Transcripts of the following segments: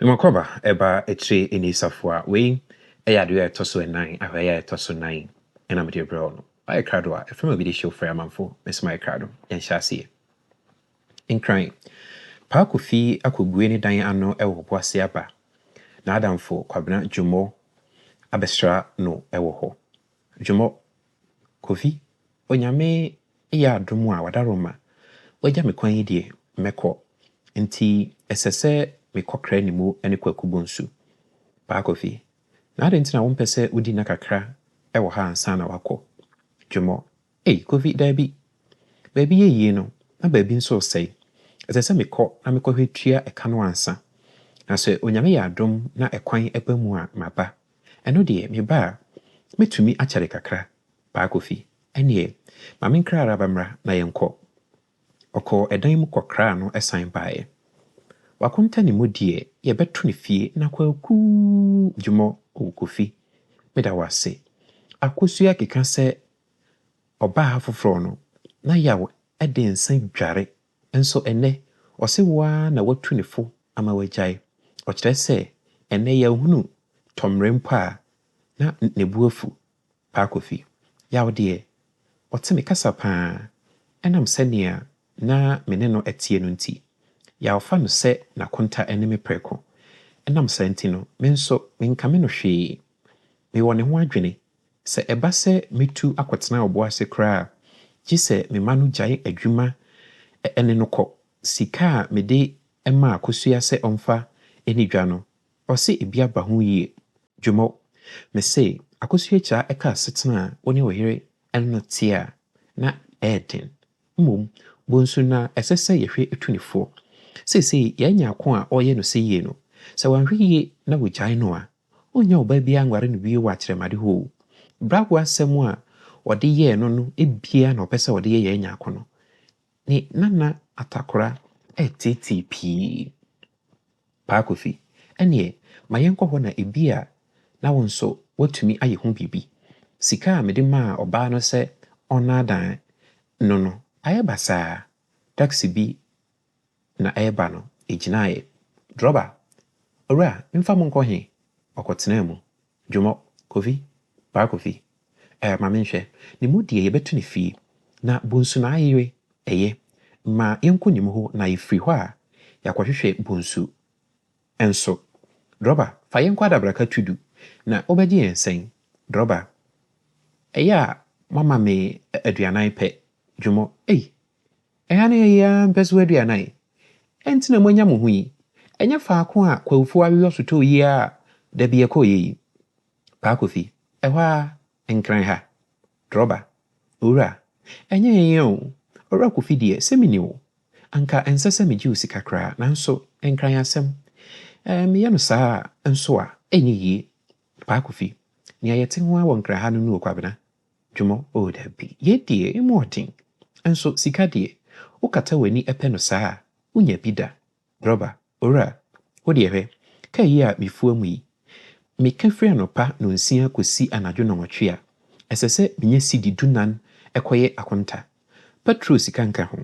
Mmakɔba ɛba akyire ɛni safoa. Wei ɛyɛ adeɛ a ɛtɔ so ɛnan, ahwɛeɛ a ɛtɔ so nan ɛna mede brɛ wo no. Ayɛ krado a ɛfrɛ ma bi de hyɛ ofrɛ amanfo mesoma ayɛ krado. Yɛnhyɛ aseɛ. Nkran. Paa Kofi akɔbue ne dan ano ɛwɔ Obuasi aba. N'adamfo Kwabena Dwumɔ abɛsra no ɛwɔ hɔ. Dwumɔ, Kofi, Onyame yɛ adom a wadaroma. Wagya me kwan yi deɛ mɛkɔ. Nti ɛsɛ sɛ mekɔkra ne mu ne Kwaku Bonsu. Paa Kofi, na adɛn nti na wompɛ sɛ wodi nna kakra ɛwɔ ha ansa na wakɔ? Dwumɔ, ei Kofi, daabi. Baabi yɛ yie no, na baabi nso resɛe. Ɛsɛ sɛ mekɔ na mekɔhwɛ tua ɛka no ansa. Na sɛ Onyame yɛ adom na ɛkwan ɛba mu a maba. Ɛno deɛ meba a, mɛtumi akyɛre kakra. Paa Kofi, ɛneɛ ma menkra ara mmra na yɛnkɔ. Ɔkɔɔ ɛdan mu kɔkraa no ɛsan baeɛ. Wakonta ne mu deɛ yɛbɛto ne fie na Kwaku Dwumɔ, o Kofi, meda wo ase. Akosua keka sɛ ɔbaa ha foforɔ no, na yaw de nsa dware. Nso ɛnnɛ, ɔse wo ara na watu ne fo ama wagyae. Ɔkyerɛ sɛ ɛnnɛ yɛahunu tɔmmerɛ mpo a na ne bo afu. Paa Kofi, yaw deɛ, ɔte me kasa paa. Ɛnam sɛnea na me ne no teɛ no nti, yaw fa no sɛ n'akonta ne me prɛko. Ɛnam saa nti no, me nso menkame no hwee. Mewɔ ne ho adwene. Sɛ ɛba sɛ metu akɔtena Obuasi koraa a, gye sɛ mema no gyae adwuma ne no kɔ. Sika a mede maa Akosua sɛ ɔmfa ani dwa no, ɔse ebi aba ho yie. Dwumɔ, mese Akosua kyaa ɛka asetena a wo ne wo yere no te a, na ɛyɛ den. Mmom, Bonsu na ɛsɛ sɛ yɛhwɛ tu ne foɔ. Seesei yɛanya ako a ɔreyɛ no sɛ yie no, sɛ wanhwɛ yie na wogyae no a, ɔnnya ɔbaa biara nware no bio wɔ akyerɛmade hɔ o. Bravo asɛm a ɔde yɛɛ no no ebia na ɔpɛ sɛ ɔde yɛ yɛn nyako no. Ne nana atakora ɛreteetee pii. Paa Kofi, ɛneɛ ma yɛnkɔ hɔ na ebia na wo nso woatumi ayɛ ho biribi. Sika a mede maa ɔbaa no sɛ ɔnnaadaa no, ayɛ basaa. Taxi bi na ɛreba no, ɛgyinaeɛ. Drɔba, owura, memfa mo nkɔ he? Ɔkɔtenaa mu. Dwumɔ, Kofi, Paa Kofi, ɛɛ ma menhwɛ. Ne mu deɛ yɛbɛto ne fie. Na Bonsu na ayere ɛyɛ. Ma yɛnkɔ ne mu hɔ na yɛfiri hɔ a, yɛakɔhwehwɛ Bonsu nso. Drɔba, fa yɛnkɔ Adabraka Tudu. Na wobɛgye yɛn sɛn? Drɔba, ɛyɛ a moama me 40 pɛ. Dwumɔ, ei, ɛha ne yɛyɛ ara mpɛ so 40. Ɛnti na moanya mo ho yi. Ɛnyɛ faako a Kwawofoɔ awewɔ sotɔɔ yi a da bi yɛkɔɔyɛ yi. Paa Kofi, ɛhɔ ara Nkran ha. Drɔba, owura, ɛnyɛ yɛn o. Owura Kofi deɛ, sɛ mini wo. Anka ɛnsɛ sɛ megye wo sika koraa, nanso Nkran asɛm. Ɛɛ meyɛ no saa nso a, ɛnyɛ yie. Paa Kofi, nea yɛte ho ara wɔ Nkran ha no nu o Kwabena. Dwumɔ, o dabi, yei deɛ emu ɔden. Nso sika deɛ, wokata w'ani pɛ no saa a, wonya bi da. Drɔba, owura, wo deɛ hwɛ, kaa yi a mefua mu yi, meka firi anɔpa 9 kɔsi anadwo 8 a, ɛsɛ sɛ menya sidi 14 ɛkɔyɛ akonta. Petrol sika nka ho.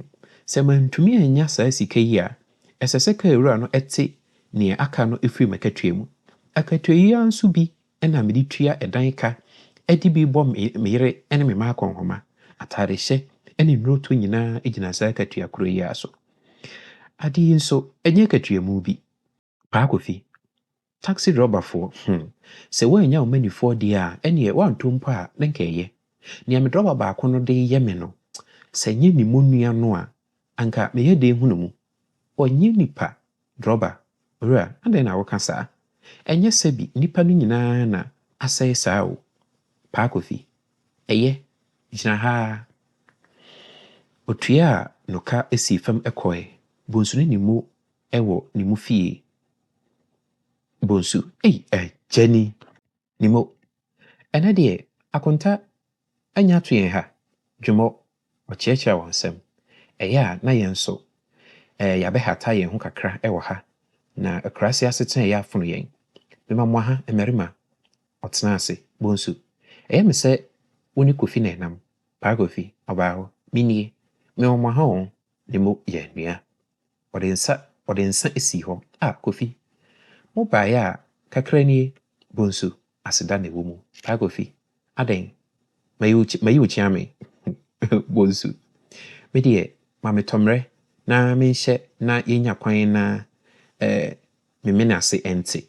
Sɛ mantumi anya saa sika yi a, ɛsɛ sɛ kaa wura no te nea aka no firi m'akatua mu. Akatua yi ara nso bi na mede tua ɛdan ka, de bi bɔ me yere ne me mma akɔnhoma. Ataadehyɛ ne nnurotɔ nyinaa gyina saa akatua koro yi ara so. Ade yi nso, ɛnyɛ akatuamu bi. Paa Kofi, taxi drɔbafoɔ, sɛ woannya wo manifoɔ deɛ a, ɛneɛ woantɔ mpo a na nka ɛyɛ. Nea me drɔba baako no de yɛ me no, sɛ nyɛ ne mu nua no a, anka meyɛ dɛn hu no mu? Ɔnyɛ nipa. Drɔba, owura, adɛn na woka saa? Ɛnyɛ sɛ bi nnipa no nyinaa na asɛe saa o. Paa Kofi, ɛyɛ, gyina ha ara. Otuaa no ka sii fam kɔe. Bonsu ne ne mu wɔ ne mu fie. Bonsu, ei agya ni. Nimo, ɛnɛ deɛ akonta anya ato yɛn ha. Dwumɔ, ɔkyerɛkyerɛ wɔn nsɛm. Ɛyɛ a na yɛn nso yɛabɛhata yɛn ho kakra wɔ ha. Na akuraase asetena ɛyɛ afono yɛn. Mema mo aha mmarima. Ɔtena ase. Bonsu, ɛyɛ me sɛ wo ne Kofi na ɛnam. Paa Kofi, ɔbaa hɔ. Menie. Mewɔ mo aha o. Nimo yɛ nnua. Ɔde nsa sii hɔ. Ah, Kofi, Mobaeɛ a, kakra nie, Bonsu, aseda na ɛwɔ mu. Paa Kofi, adɛn? Mayi wo mayi wo kyeame? Bonsu, me deɛ, ma me tɔmmerɛ na menhyɛ na yɛnya kwan na eh, me mene ase ɛnte.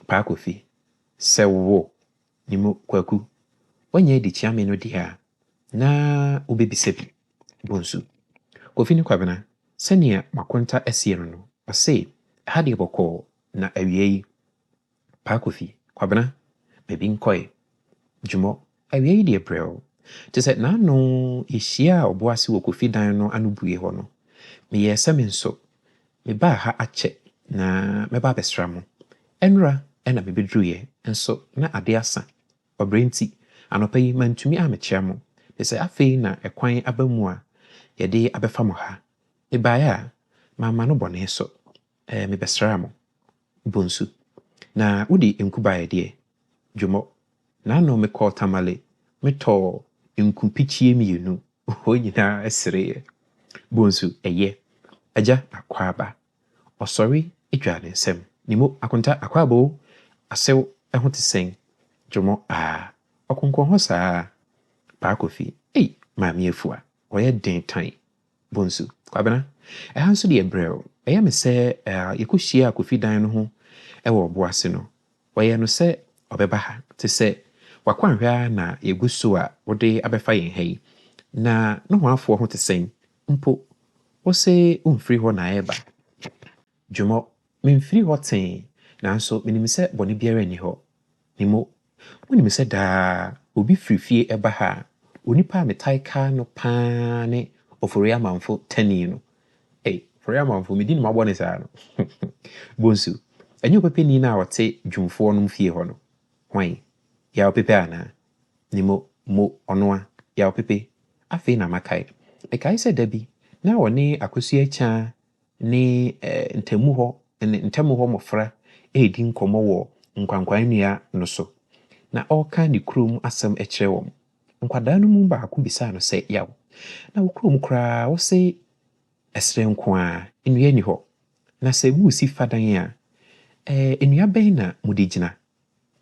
Paa Kofi, sɛ wo, ne mu Kwaku, woanya adi kyeame no deɛ a, na wobɛbisa bi. Bonsu, Kofi ne Kwabena, sɛnea m'akonta asie no no, ɔse, ɛha deɛ bɔkɔɔ, na awia yi, Paa Kofi, Kwabena, baabi nkɔe. Dwumɔ, awia yi deɛ brɛoo. Te sɛ n'ano yɛhyiaa ɔboase wɔ Kofi dan no ano bue hɔ no, meyɛɛ sɛ me nso, mebaa ha akyɛ na mɛba abɛsra mo. Ɛnora ɛna mebɛduruiɛ, nso na ade asa. Ɔbrɛ nti, anɔpa yi mantumi ammekyea mo. Te sɛ afei na ɛkwan aba mu a yɛde abɛfa mo ha. Mebaeɛ a, mamma no bɔne so. Mebɛsraa mo. Bonsu. Na wode nku baeɛ deɛ? Dwomɔ. N'ano mekɔɔ Tamale, metɔɔ nku pikyie 2. Wɔn nyinaa sereeɛ. Bonsu, ɛyɛ. Agya akwaaba. Ɔsɔre dwaa ne nsam. Ne mu akonta akwaaba o. Asew ho te sɛn? Dwomɔ, aa. Ɔkonkɔn hɔ saa. Paa Kofi, ei, Maame Afua, ɔyɛ den tan. Bonsu, Kwabena, ɛha nso deɛ brɛoo. Ɛyɛ me sɛ yɛkɔhyiaa Kofi dan no ho wɔ ɔboase no, wɔyɛ no sɛ ɔbɛba ha. Te sɛ wakwanhwɛ ara na yɛgu so a wode abɛfa yɛn ha yi. Na nohoafoɔ ho te sɛn? Mpo, wo se womfiri hɔ na ɛreba. Dwomɔ, memfiri hɔ tee, nanso menim sɛ bɔne biara nni hɔ. Nimo, wonim sɛ daa obi firi fie ɛba ha a, onipa a metae kaa no paa ne Ofori Amanfo tani no. Ei, Ofori Amanfo, medi ne mabɔ ne saa no. Bonsu, ɛnyɛ ɔpɛpɛni no a ɔte dwumfoɔ nom fie hɔ no. Hwan? Yaw Pepe anaa? Nimo, mo, ɔnoa, Yaw Pepe. Afei na makae. Mekae sɛ da bi, na ɔne Akosua Kyaa ne ntamu hɔ ne ntamu hɔ mmɔfra redi nkɔmmɔ wɔ nkwankwaa no so. Na ɔreka ne kurom asɛm kyerɛ wɔn. Nkwadaa no mu baako bisaa no sɛ, Yaw, na wo kurom koraa wo se ɛserɛ nko ara, nnua nni hɔ. Na sɛ moresi fa dan a, nnua bɛn na mode gyina?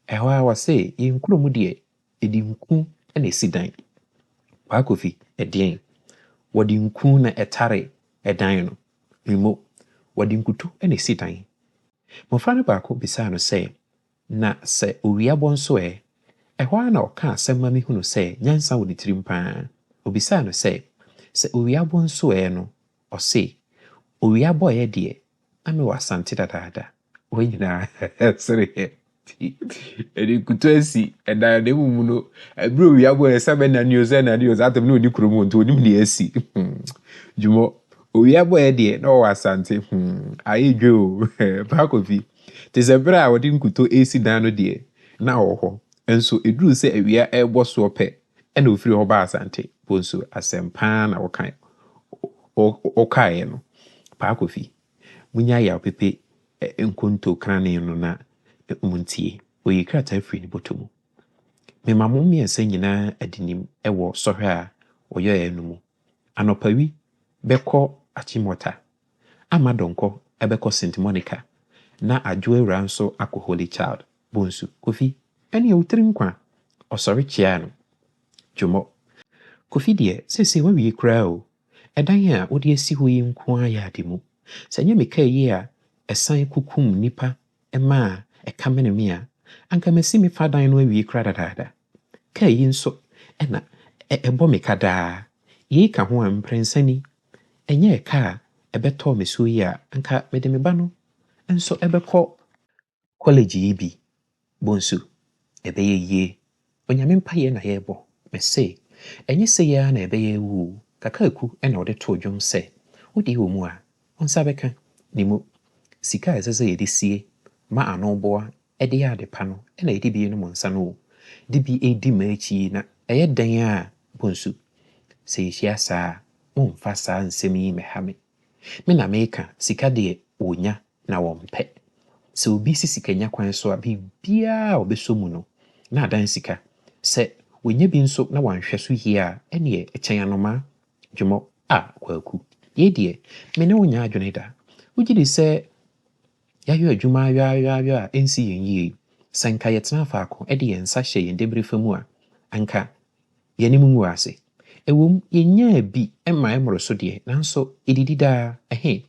Ɛhɔ ara wɔse, yɛn kurom deɛ, yɛde nku na ɛsi dan. Paa Kofi, ɛdeɛn? Wɔde nku na ɛtare ɛdan no. Mmo, wɔde nkuto na ɛsi dan. Mmɔfra no baako bisaa no sɛ, na sɛ owia bɔ nso ɛ? Ɛhɔ ara na ɔkaa asɛm ma mehunu sɛ nyansa wɔ ne tirim paa. Obisaa no sɛ, sɛ owia bɔ nso ɛ no, ɔse, owia bɔeɛ deɛ, na mewɔ Asante dadaada. Wɔn nyinaa sereɛ. Ɛde nkuto asi ɛdan na emu no, ɛberɛ owia bɔeɛ sɛ bɛnane o sɛ nane o, saa tam na ɔni kurom hɔ nti onim deɛ asi. Dwumɔ, owia bɔeɛ deɛ na ɔwɔ Asante. Ayɛ dwe o. Paa Kofi, te sɛ berɛ a wɔde nkuto esi dan no deɛ, na ɔwɔ hɔ. Nso ɛduruu sɛ awia ɛrebɔ soɔ pɛ, ɛna ofiri hɔ baa Asante. Bonsu, asɛm paa na wɔkaeɛ no. Paa Kofi, munya Yaw Pepe nkonto krane no na muntie. Oyi krataa firi ne bɔtɔ mu. Mema mo mmiɛnsa nyinaa adinim wɔ sɔhwɛ a wɔyɛɛ no mu. Anɔpawi bɛkɔ Achimota, Ama Dɔnkɔ bɛkɔ St. Monica, na Adwo Awura nso akɔ Holy Child. Bonsu, Kofi, ɛne wo tiri nkwa. Ɔsɔre kyeaa no. Dwomɔ, Kofi deɛ, seesei woawie koraa o. Ɛdan a wode asi hɔ yi nko ara yɛ ade mu. Sɛ ɛnyɛ me kaa yi a ɛsan kukum nnipa ma a ɛka mene me a, anka masi me fa dan no awie koraa dadaada. Kaa yi nso ɛna ɛbɔ me ka daa. Yei ka ho a mprɛnsa ni. Ɛnyɛ ɛka a ɛbɛtɔɔ me so yi a, anka mede me ba no nso ɛbɛkɔ college yi bi. Bonsu, ɛbɛyɛ yie. Onyame mpaeɛ na yɛrebɔ. Mese, ɛnyɛ sɛ yi ara na ɛbɛyɛ awu o. Kakaaku ɛna ɔde too dwom sɛ, wode wɔ mu a, wo nsa bɛka. Ne mu, sika a ɛsɛ sɛ yɛde sie ma ano boa ɛde yɛ ade pa no, ɛna yɛde bi nom nsa no o. De bi edi m'akyi yi na ɛyɛ dɛn a, Bonsu, sɛ yɛhyia saa a, momfa saa nsɛm yi mmɛha me. Me na meka, sika deɛ wɔnya na wɔmpɛ. Sɛ obi si sikanya kwan so a, biribiara a ɔbɛsɔ mu no, na adan sika. Sɛ wɔnya bi nso na wanhwɛ so yie a, ɛneɛ ɛkyɛn anomaa. Dwomɔ, a Kwaku, yei deɛ, me ne wo nyɛ adwene da. Wogye di sɛ Yɛayɔ adwuma ayɔ ayɔ ayɔ a ɛnsi yɛn yie yi, sɛ nka yɛtena faako de yɛn nsa hyɛ yɛn debere fa mu a, anka yɛn anim ngu ase. Ɛwom, yɛnyaa bi ma ɛmmoro so deɛ, nanso ɛdidi daa. Ɛhe,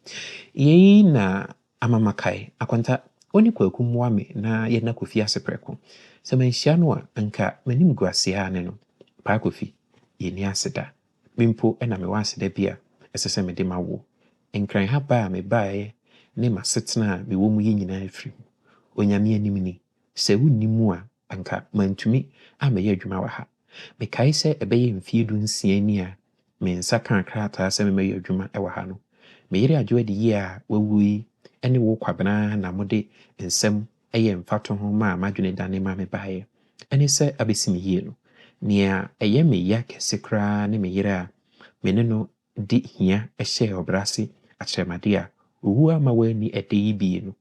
yei na ama makae. Akonta, wo ne Kwaku mmoa me na yɛnna Kofi ase prɛko. Sɛ manhyia no a, anka m'anim gu ase ara ne no. Paa Kofi, yɛnni aseda. Me mpo na mewɔ aseda bi a ɛsɛ sɛ mede ma wo. Nkran ha ba a mebaeɛ ne m'asetena a mewɔ mu yi nyinaa firi mu. Onyame anim ni. Sɛ wonni mu a, anka mantumi ammɛyɛ adwuma wɔ ha. Mekae sɛ ɛbɛyɛ mfeɛ 16 ni a me nsa kaa krataa sɛ memmɛyɛ adwuma wɔ ha no. Me yere Adwoa de yie a wawu yi ne wo Kwabena na mode nsɛm yɛ mfatoho maa m'adwene dane ma mebaeɛ. Ɛne sɛ abɛsi me yie no, nea ɛyɛ me ya kɛse koraa ne me yere a me ne no de hia hyɛɛ ɔbrɛ ase akyerɛmade a owu ama wanni ɛdɛ yi bie no.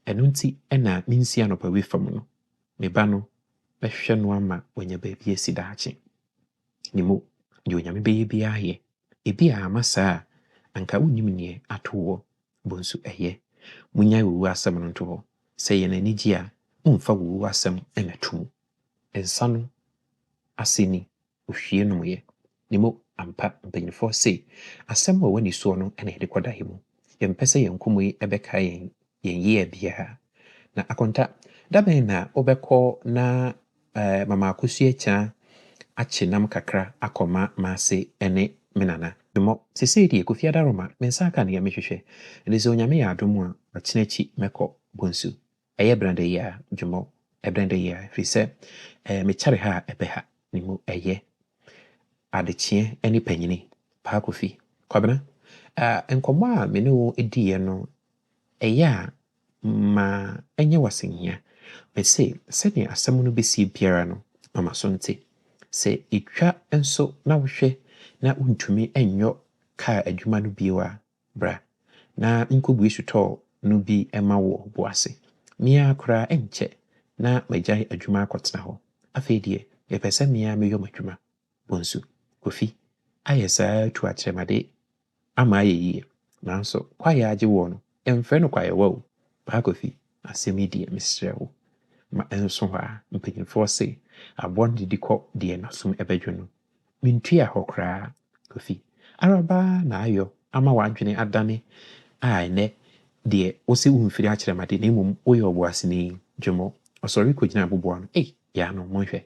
Ɛno nti na mensi anɔpa wi fam no. Me ba no, mɛhwɛ no ama wanya baabi asi daakye. Ne mu, deɛ Onyame bɛyɛ biara yɛ. Ebi a ama saa a, anka wonnim neɛ ato wɔ. Bonsu ɛyɛ. Munnyae owu asɛm no nto hɔ. Sɛ yɛn ani gye a, momfa owu asɛm mmɛto mu. Nsa no ase ni, ohwie nomyɛ. Ne mu, ampa, mpanyinfoɔ se, asɛm a ɛwɔ anisoɔ no na yɛde kɔ daeɛ mu. Yɛmpɛ sɛ yɛn nkɔmmɔ yi bɛkae yɛn yea biara. Na Akonta, da bɛn na wobɛkɔ na Mama Akosua Kyaa akye nam kakra akɔma m'ase ne me nana? Dwumɔ, seesei deɛ Kofi Adaroma, me nsa aka nea mehwehwɛ. Ɛnti sɛ Onyame yɛ adom a, ɔkyena akyi mɛkɔ Bonsu. Ɛyɛ branda yi a, Dwumɔ, ɛbranda yi a, ɛfiri sɛ mekyɛre ha a ɛbɛ ha. Ne mu ɛyɛ. Adekyeɛ ne panyini. Paa Kofi. Kwabena, nkɔmmɔ a me ne wo diiɛ no, ɛyɛ a ma ɛnyɛ w'asɛnhia. Mese, sɛnea asɛm no bɛsie biara no, mama so nte. Sɛ ɛtwa nso na wohwɛ na wontumi nyɔ kaa adwuma no bio a, bra na nkɔbue sotɔɔ no bi ma wo bo ase. Me ara koraa ɛnkyɛ na magyae adwuma akɔtena hɔ. Afei deɛ, mepɛ sɛ me ara meyɔ m'adwuma. Bonsu, Kofi, ayɛ saa tu akyerɛmade ama ayɛ yie. Nanso, kwaeɛ agye woɔ no, ɛmfrɛ no kwaeɛwa o. Paa Kofi, asɛm yi deɛ mesrɛ wo. Ma ɛnso hɔ a, mpanyinfoɔ se, aboa no didi kɔ deɛ n'asom ɛbɛdwo no. Mentua hɔ koraa. Kofi, araba na ayɔ ama w'adwene adane a ɛnɛ deɛ wose womfiri akyerɛmade na mmom woyɛ ɔboaseni. Dwomɔ, ɔsɔre kɔgyina aboboa no. Ei, yaa no, monhwɛ.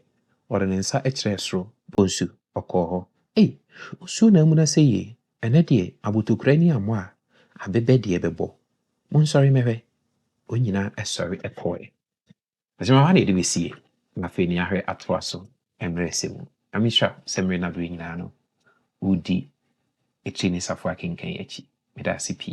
Ɔde ne nsa kyerɛɛ soro. Bonsu, ɔkɔɔ hɔ. Ei, nsuo na amuna sɛ yie. Ɛnɛ deɛ, abotokura ni ammɔ a, abebɛ deɛ bɛbɔ. Monsɔre mmɛhwɛ. Wɔn nyinaa sɔre kɔɔɛ. Asɛm ha na yɛde bɛsie. Na afei ne ahwɛ atoa so mmerɛ sɛ mu. Nyame nhyira wo sɛ mmerɛ no abere nyinaa no, wodi Etire ne Safoa akenkan akyi. Meda ase pii.